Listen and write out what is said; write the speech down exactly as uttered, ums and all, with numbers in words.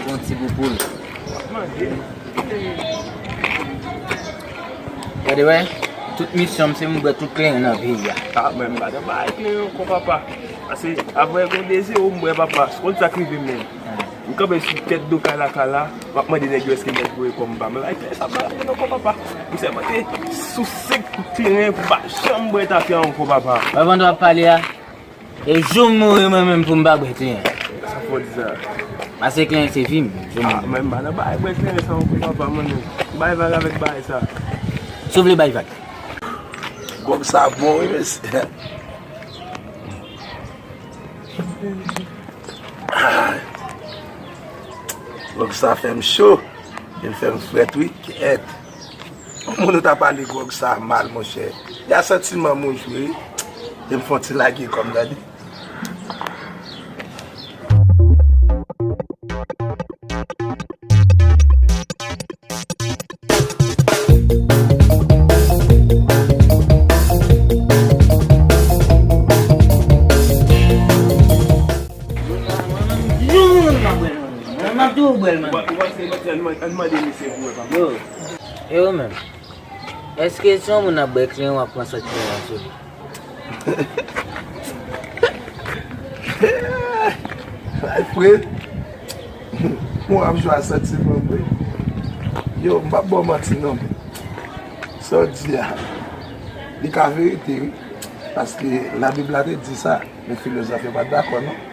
Yon ti pou poul. Gade wè, tout misyon m se m bwè tout kleren nan peyi a. Ah, mwen m pa nan bay kleren ankò, papa. Pase, apre yon de zewo, m bwè, papa. Ou konn sa k rive m menm? M kanpe sou tèt do kay la, kay la, m ap mande nèg yo èske nèg voye kòb m ba mwen. Ay, kleren sa m pa nan men ankò, papa. M sèlman te sou senk kout kleren, m pa janm bwè tafya ankò, papa. Wè pandan w ap pale a, e jou m mouri mwen menm pou m pa bwè kleren. Sa fò di sa. Pase kleren se vi m, jou m Ah, mouri. Mwen m pa nan bay bwè kleren sa ankò, papa, mwen menm. Bay vag avèk bay sa. Si w vle bay vag. Gwòg sa bon, wi, mesye. Gwòg sa fè m cho. E l fè m frèt, wi. Kèt. Moun ou ta pale gwòg sa mal, monchè. Y a santiman mwen jwe, wi. E m fè yon ti lage kòm tande. Yo, m ap di w bwè l, man. Ou pa, ou pa se mèt la, ann mande misye pou wè, papa. Yo, e ou menm? Èske se yon moun ap bwè kleren w ap pran sòt kleren an sou li? Ay, frè. Mwen ap jwe a santiman mwen. Yo, m p ap ba w manti non, men sa w di a, li ka verite, wi. Paske Labib la te di sa, men filozòf yo pa t dakò, non.